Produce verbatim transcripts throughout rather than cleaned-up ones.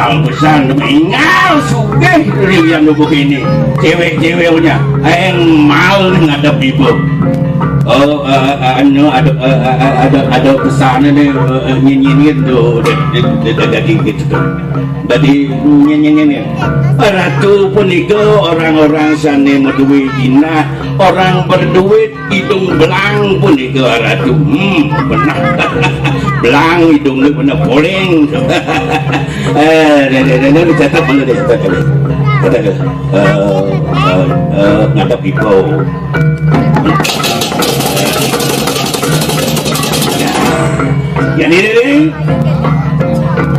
Pesan, énggal sugih liyan lubuh ini. Cewek-ceweknya, énggal ngadep ibu. Oh, eh, eh, anu, ada, eh, eh, eh, ada, ada pesan ini, eh, eh, nyenyenin tuh, udah, udah, udah, udah, gitu tuh. Dadi nyenyenin. Ratu punika orang-orang sane maduwe jinah, orang berduit, hidung belang punika, Ratu. Hmm, benar. Belang hidungnya benar poling. Eh, dia, dia, dia, dia, catat mana dia, catat mana. Catat mana. Eh, eh, eh, ngadep ibu. Jadi ini,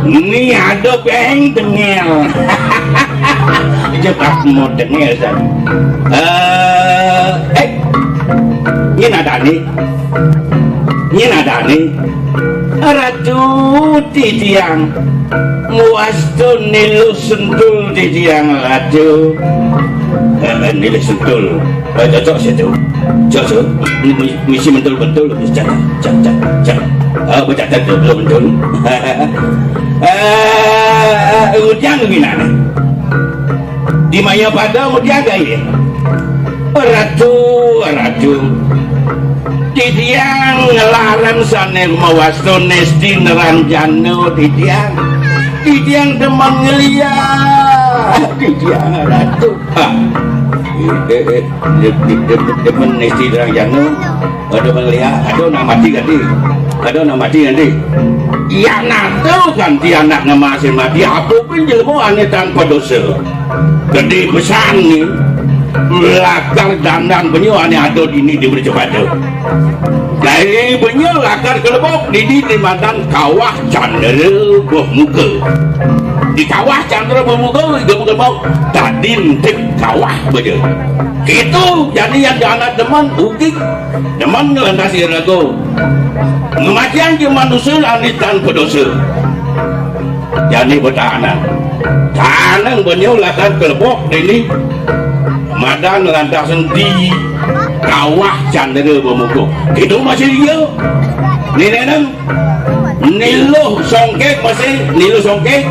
ini ada beng dengel. Jebak mau dengel, San. Eh, eh, ini ada nih. Ini ada nih. Ratu titiang. Muastu niluh sentul titiang, Ratu. Eh, niluh sentul. Eh, cocok situ. Cocok. Mi-, mi-, misi mentul-mentul. Cak, cak, cak, cak. Eh, bercatat dulu mentul. Eh, ngudiang gimana? Di maya pada ngudiang gaya? Ratu, Ratu. Titiang nglarang sane mawasta nesti neranjana titiang. Titiang demen ngeliat. Titiang, Ratu. Ah. Eh, eh, eh, de-, de-, de-, demen nesti neranjana. Ada demen ngeliat. Ada nak mati ganti. Ada nak mati ganti. Iya, nak tu ganti anak nama hasil mati. Apa pun jelema ane tanpa dosa. Gede pesan ni. Lakar dandan benyo ane ada dini di Mercapada. Dari benyo lakar kelebok dini di madan Kawah Candera Boh Muka. Di Kawah Candera Boh Muka, gemu-gemu tadi entik kawah bejo. Itu jadi yang anak demen ugik, demen ngelantas irago. Ngematian je manusia ane tan pedosa. Jani betahanan. Tanang benyo lakar kelebok dini. Madan lantas di Kawah Candera Boh Muka. Itu masih dia. Ni neneng. Niluh songkek masih, niluh songkek.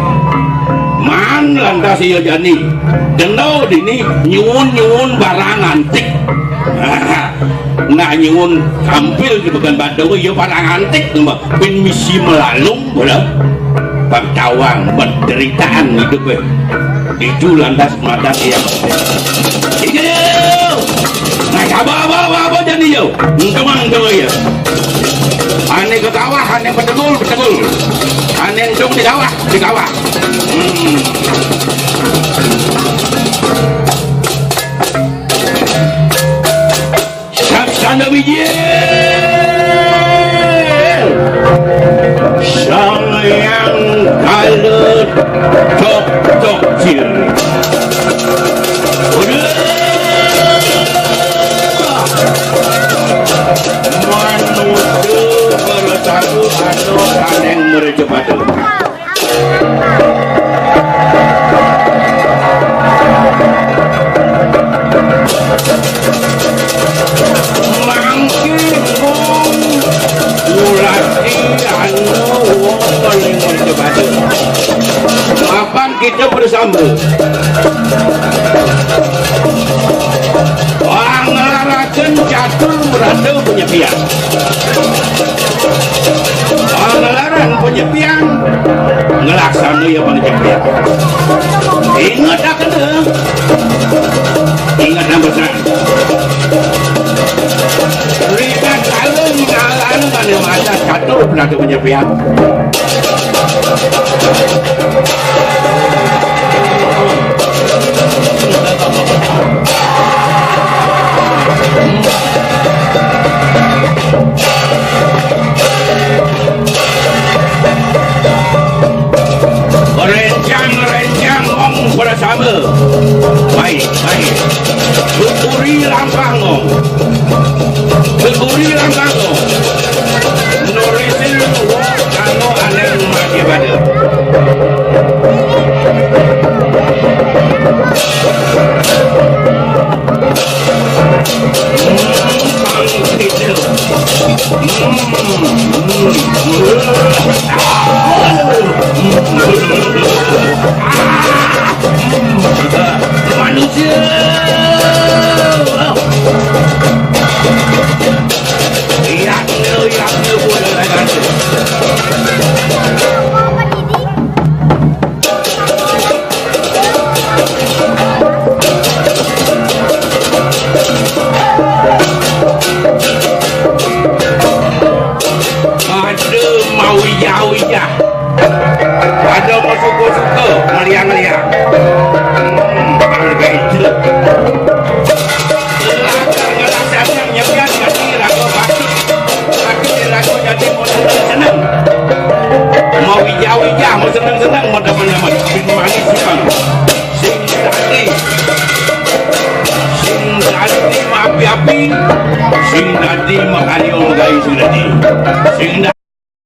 Man lantas iya jani. Denda dini nyuwun-nyuwun barang antik. Nak nyuwun tampil di Pekan Batu, iya barang antik, pin misi melalung, bola. Bang tawang, penderitaan hidup, eh. Itu lantas madan iya. Iki yo. Nah, apa, apa, apa, apa jani yo? Untung, untung iya. Ane ke kawah, ane petegul, petegul. Ane untung di kawah, di kawah. Hmm. Saksana wijil. Sang Hyang Kala Tok Tok Cil. Udah. Manusia bertaruh anu kaneng merejo batu. Mangkin mung ngulati anu wong paling merejo batu. Mapan kita bersama. Wah, ngelaraken catur berada penyepian. Wah, ngelaran penyepian, ngelaksana ya penyepian. Ingat akan deh. Ingat nama besar. Rita kalau ngalan mana macam catur berada penyepian. Rencang-rencang ngong bersama. Baik, baik. Syukuri langkah ngong. Syukuri langkah ngong. Nurutin wong anu aneh mati pada. Mau ija-ija. Ada mau suka-suka, meliang-liang. Hmm, harga itu. Lakar ngelaksana nyepian jadi raga patut. Patut raga jadi mau senang-senang. Mau ija-ija, mau senang-senang, mau demen-demen. Bin manis sukan. Sing dadi, sing dadi maapi-api, sing dadi makarya magai sing dadi. Sing